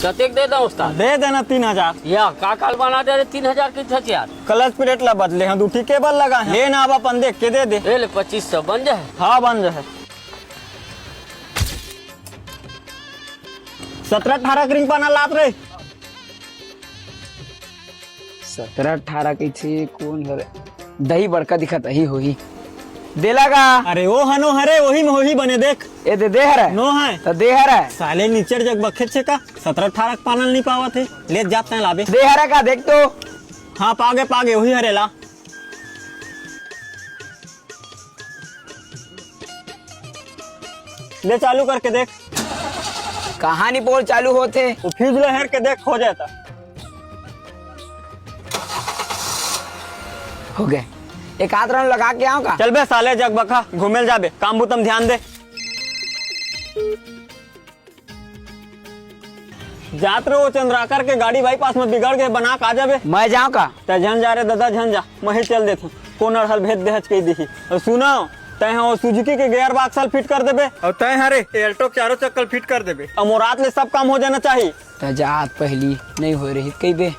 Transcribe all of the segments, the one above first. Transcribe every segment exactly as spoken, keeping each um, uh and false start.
कतेक दे दो उस्ताद? दे देना तीन हजार। या का काल बना दे रे तीन हजार के छचियार? क्लच प्लेट ला बदले हैं, दू ठी केबल लगा है। ले ना अब अपन देख के दे दे। ए ले पच्चीस सौ बन जाए। हाँ बन जाए। सत्रह अठारह के रिंग पाना लात रे। सत्रह अठारह कइसे कौन हरे? दही बड़का दिखत अही होही। देला गा। अरे ओ हनो हरे, वही में होही बने देख। ए दे दे हरे। नो है। त दे हरे। साले निचर जग बखे छे का? सत्रह अठारह के पानल नहीं पावत है। ले जात हैं लाबे। दे हरे का देख तो। हाँ पागे पागे वही हरे ला। ले चालू करके देख। कहानी बोल चालू होथे। वो फ्यूज ला हेर के देख हो जाता। हो गए। एक आध राउंड लगा के आओ का? चल बे साले जग बखा, घूमेल जाबे, काम बुतम ध्यान दे। जात रहो चंद्राकर के गाड़ी बाईपास में बिगड़ गए, बना का जाबे। मैं जाऊं का? तै झन जा रे दादा, झन जा, मैं ही चल देथूं। कोन अड़हल भेज देहच कही दिही। और सुनो, तै हो सुजुकी के गियर बॉक्स ल फिट कर देबे। और तै हरे एल्टो के चारों चक्कल फिट कर देबे। और मोरात ले सब काम हो जाना चाहिए। त जात पहली नहीं हो रही कही बे।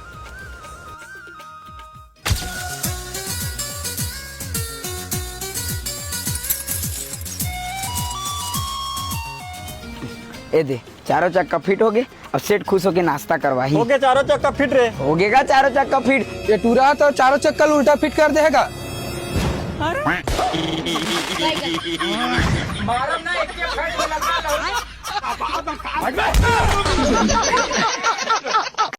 ए दे, चारों चक्का फिट हो गए। अब सेठ खुश होके नाश्ता करवाही। हो गए चारों चक्का फिट रे। हो गएगा चारों चक्का फिट। ये टूरा तो चारों चक्का उल्टा फिट कर देगा।